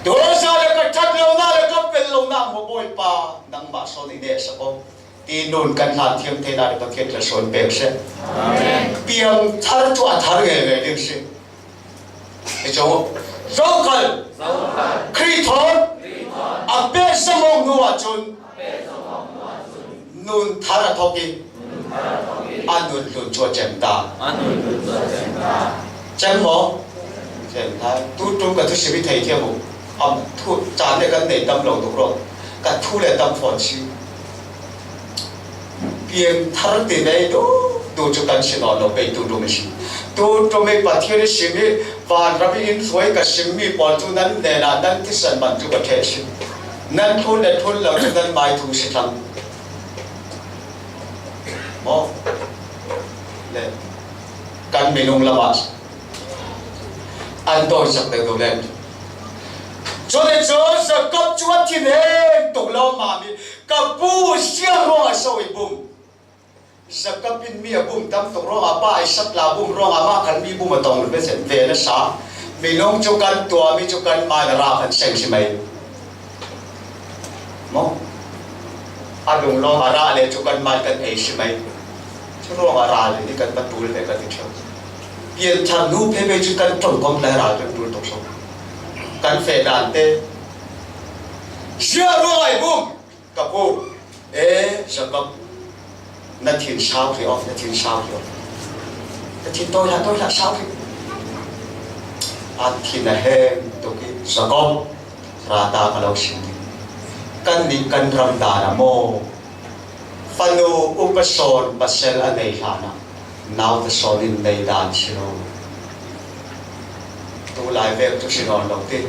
Tuasa le ka ṭhat lonak le ka pel lonak maw Bawipa, nangmah sawn i neh sak aw. Ti nun kan hlan thiam theinak le Pathian thluasuah pek seh. Amen. Piangthar cu a thar ngeingei ding si. I cu zokhal Khrih thawn a pehzamh awk hnu ahcun nun thar a thawk i a nun hlun cu a cem ta. Cem maw? Cem ta. Tu ṭum ka thusim i thei thiam u. A thu caan le kan nei tam lo tuk rawh. Ka thu le tam fawn si. Piangthar ti ve duh duh cu kan si nawn lo, peitu dum a si. Tu ṭum hi Pathian i sim hi, vanram hi in hruai ka sim mi pawl chu nan hnenah nan thisan man chu ka ṭheh si. Nan thlun le thlun lo chu nan mai thu si thlang. Maw? Le kan minung lamah an dawisak deuh deuh len. Chuti chu Jakob chu a thinheng tuk lo mah mi, ka pu Zia ruangah so i bum? Jakob in mi a bum tam tuk ruangah, pa Isak la bum ruangah, mah khan mi bum a tawng ve zet ve nasa. Minung chu kan tuam hi chu kan mai a ra kan seng si mai. Maw? A lunglawm a ra le chu kan mai kan ei si mai. Chu ruangah ra le ni kan va tul ve kan ti ṭheu. Pianthar nu phei phei chu kan ṭawngkawm lai ra kan tul tuk so. Kan feh dan te. Zia ruangah i bum? Ka pu, e, Jakob, na thin sau hrih aw, na thin sau hrih aw. Na thin tawi hlah, tawi hlah sau hrih. A thin a heng tuk hi, Jakob, rata ka lo sim ding. Kannih kan ram dan ah maw, fanu upa sawn pasal a nei hlan ah, nauta sawn in nei dan si lo. Tulai vek chu si nawn lo ti.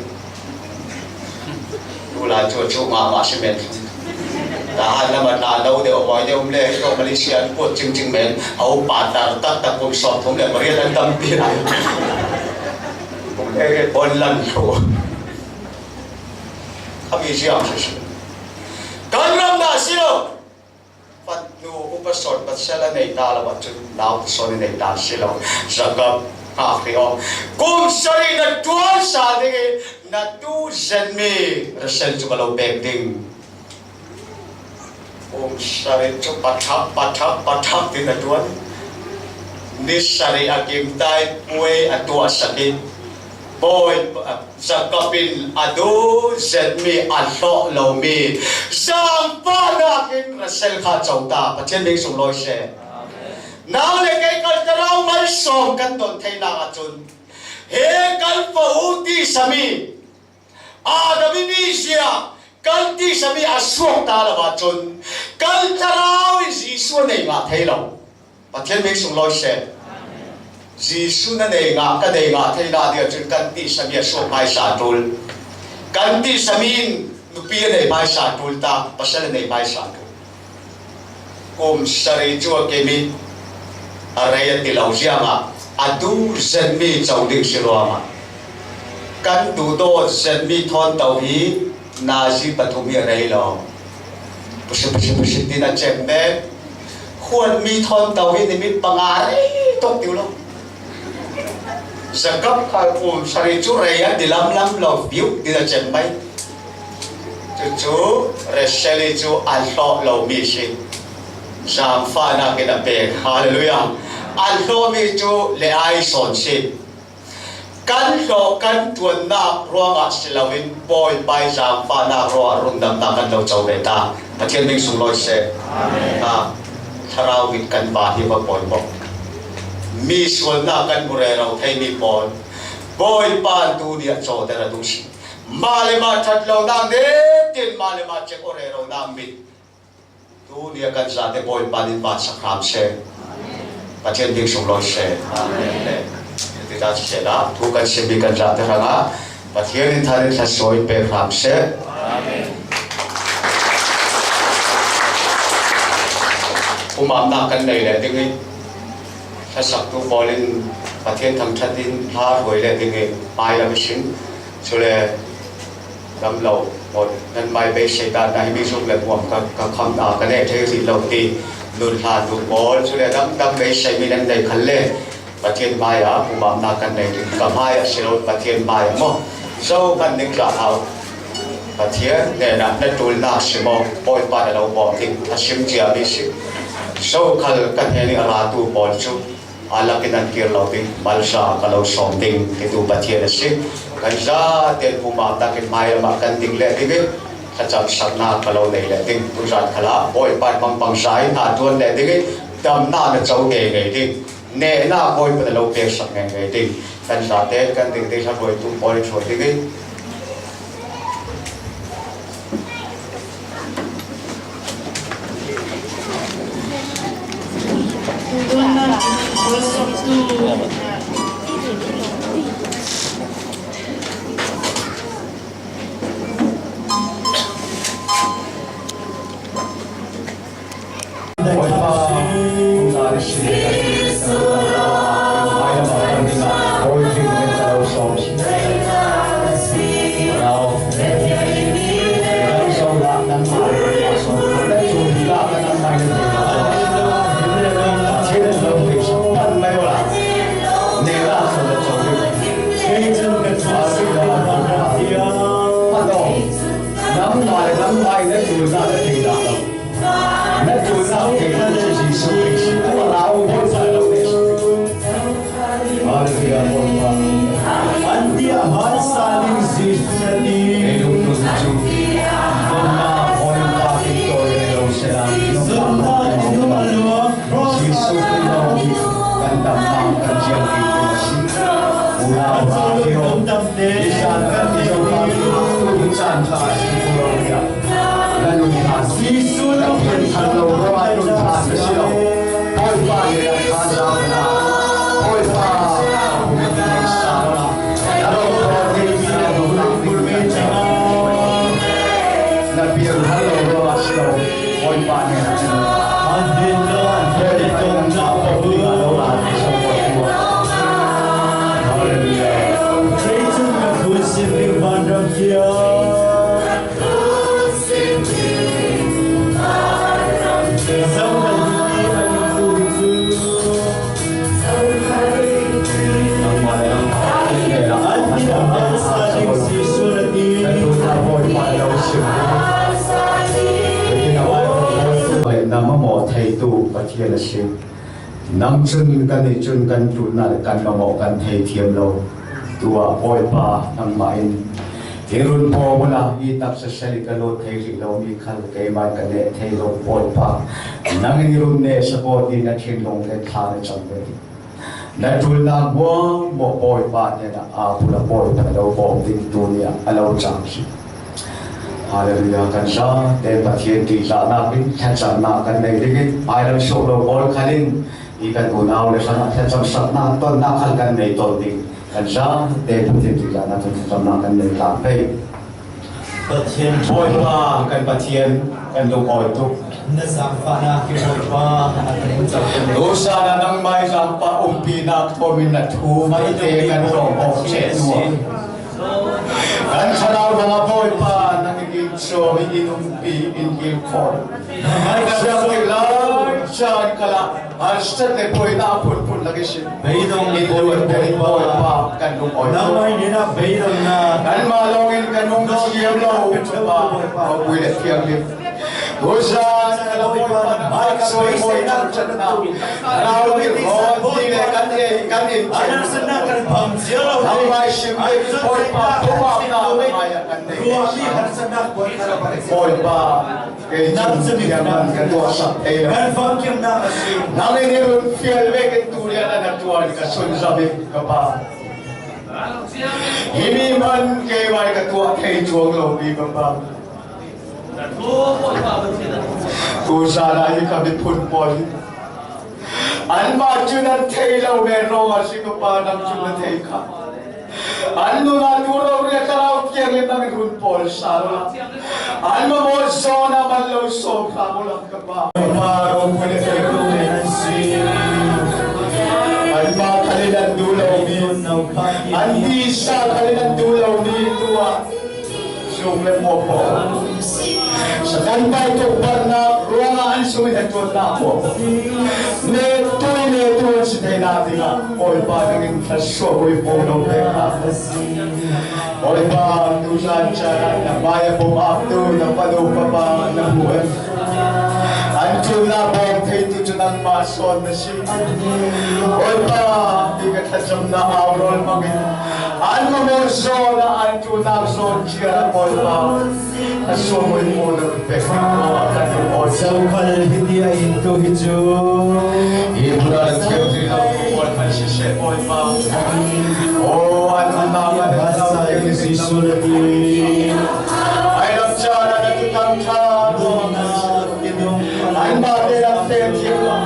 Tulai chu a chu mah mah si men. Tahan lam a tla lo deuh a mawi deuh um le, hi tawh Malaysia an puat ching ching men. A upa tar tak tak kum sawm thum le pariat an tampi lai. Kum e e pawl lan lo. A mi siam si si. Kan ram dah si lo. Fanu upa sawn pasal a nei ta lo ah chun nauta sawn i nei ta si lo. Jakob, nghak hrih aw. Kum sarih na ṭuan sa ding hi, na tu zen mi Rachel chu ka lo pek ding. Kum sarih chu pathak, pathak, pathak tin a ṭuan. Ni sarih a kim tai puai a tuahsak in. Bawi, Jakob in a tu zen mi, a hlawh lo mi, zangfahnakin Rachel kha co ta, Pathian hming sunglawi se. Nang le kei kan thlarau malsawm kan dawn theinak ah chun, he kan fanu tisa mi, Adam i mizia, kan tisa mi a suak ta lo ah chun, kan thlarau in Jesuh a nei ngah thei lo. Pathian hming sunglawi se. Jesuh na nei ngah, ka nei ngah theihna ding ah chun kan tisa mi a suak hmaisa ṭul. Kan tisa mi in nupi a nei hmaisa ṭul ta, pasal a nei hmaisa ṭul. Kum sarih chu a kim hi a rei a ti lo ziangah, a tu zen mi co ding si ruangah, kan duhdawt zen mi thawn to hi nazi pathum hi a rei lo. Pusi, pusi, pusi tin a chem mek. Khuan mi thawn to hi nimit panga rei tawk tiu lo. Jakob kha kum sarih chu rei a ti lamlam lo piu tin a chem mai. Chu chu Rachel hi chu a hlawh lo mi si. Zangfahnakin a pek. Hallelujah. A hlawh mi chu Leah i sawn si. Kan hlawh kan ṭuannak ruangah si loin Bawipa i zangfahnak ruangah rundamnak kan lo co ve ta. Pathian hming sunglawi se. Amen. A, thlarau mit kan van hi va pawimawh. Mi sualnak kan hmu rero thei mi pawl, Bawipa in tuni ah cawter a duh si. Mah le mah ṭhat lonak, netin mah le mah cek aw reronak mit tuni a kan zate Bawipa in vansak hram seh. Pathian hming sunglawi seh. Amen. Ti ta siseh la, thu kan simmi kan zate hrangah Pathian in tharin thlasuai pek hram seh. Amen. Pumamnak kan nei leh ding hi, thlasaktu pawl in Pathian thangṭhat in hla hruai leh ding hi, hmailam i sin. Chule, dam lo, aw, nan mai beisei dan na hi mi zuk le muam ka, ka kham, a, ka neh thei rih lo ti, nun hlan duh pawl, chule dam, dam beisei mi nan nei khan le, Pathian mai ah pumamna kan nei ding, ka mai ah si lo, Pathian mai ah maw. Zo kan ning zah hau, Pathian hnenah na ṭulnak si maw, Bawipa na lo bawm ding, a sim cia mi si. Zo khal ka hnenih a ratu pawl cu, a lakin an kir lo ding, malsa ka lo sawm ding, titu Pathian a si. Kan zate pumamnak in hmailam ah kan ding leh ding in, thlacamsaknak ka lo nei leh ding, tuzan khalah Bawipa in hmang pangza in hna ṭuan leh ding in, damnak na co ngei ngei ding, nehnak Bawipa na lo peksak ngei ngei ding. Kan zate kan ding ding, hla hruaitu pawl in hruai ding in. Tun nan, Paul sawmtu, Sa ding Jesuh na ti. Ei lungtun cu nunnak hawi in pah in tawi in lo si lai. Jesuh Khrih lo hi kan damnak kan ciang ding tu a si. Unau ralkap, Israel kan ti lo pa tu caan kha a si ko lo tiah kan nun kha si. Jesuh lo kan thang lo ruangah nun kha si lo. Bawipa nih a than zak hna. Bawipa, na biang hal lo ruangah si lo. Bawipa nih a than. Hallelujah. Na mamawh theitu Pathian a si. Nang cun kan nih cun kan tlunnak le kan mamawh kan thei thiam lo. Tu ah Bawipa, nangmah in hi run pawng uhla, hi taksa sal i ka lut thei rih lomi khal keimah ka neh thei lo, Bawipa. Nang in hi run neh sakawt i na thinlung le thla na cam ve. Na ṭulnak hmuahhmuah Bawipa hnenah aa pul a, Bawipa lo bawm ding tu nih a lo cang hi. Hallelujah. Kan zate Pathian dihlahnak in thlacamnak kan nei ding in, hmailam suak lo pawl khal in i kan unau le hrangah thlacamsaknak tonnak khal kan nei tawn ding. Kan zate Pathian dihlahnak in thlacamnak kan nei tlang pei. Pathian Bawipa kan Pathian kan lungawi tuk. Na zaangfahnak hi Bawipa, a kan in cawk kan. Tusan ah nangmah i zaangfah umpinak thawm in na thu vialte kan rawk awk ṭheh hnu ah, kan thlarau ruangah Bawipa nang in in cawm i in umpi, in kilkhawl. Siangtho lai caan khalah harsat le buainak phunphun lak ihsin in luat ding Bawipa kan lungawi. Nangmah hnenah beidongnak. Kanmah lawngin kan um thiam lo, Bawipa, Bawi le Thianghlim. Tuzan khalah Bawipa nangmah kan sawi mawi cangcatnak, nau le rawn ti le kan ei, kan in cin. Nangmah i sim ding Bawipa, thupaknak nangmah kan nei. Bawipa, kei cun ziangman ka tuahsak thei lo. Nang in i run fial vekin tu rian an a ṭuan ka sunzam i ka Pa. Himi hman keimah ka tuah thei cuang lo mi ka Pa. Tuzan ah hi ka miphun pawl hi anmah cun an thei lo men ruangah si ka Pa, nang cun na thei kha. An nunah tu rori a Thlarau Thianghlim nang in hun pawl sal la. An mamawh zawn ah man lo sawm hram u la ka Pa. Pa, ropui le pektu men an si. Anmah khal in an duh lomi, an tisa khal in an duh lomi tu ah Sum le hmuahhmuah. Satan pai tukparnak ruangah an sung in a ṭuannak hmuahhmuah. Nehtui nehtu an si theinak dingah Bawipa nangin thluasuah hmuahhmuah lo pek hna. Bawipa, tuzan caan ah na hmai a pumh aptu na fanu fapa na hmuh an, an ṭulnak bawm theitu cu nangmah sawn na si. Bawipa, hi ka thlacamnak au rawl hmangin an mamawh zawn ah an ṭulnak zawn cia Bawipa, a suang hmuahhmuah na pek Bawipa kan lung awi. Zokhal hiti a in tu hi cu. Hi hmuna na thiam ti lo Bawipa kan siseh Bawipa. Oh, an nunnak an nunnak Jesuh na ti. Ai lam caan ah na tutan ṭha Bawipa. An bate lam te thiam lo.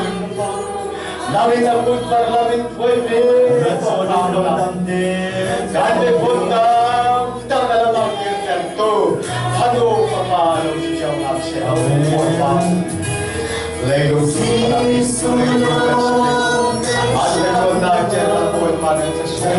Nang in a put par lam in voi ve kan ve put tam tak na lam ang kir kan tu. Hanu papa lo cio ngam se au papa. Leilung tu na leilung kan se. An le put na cia na put pa na cia se.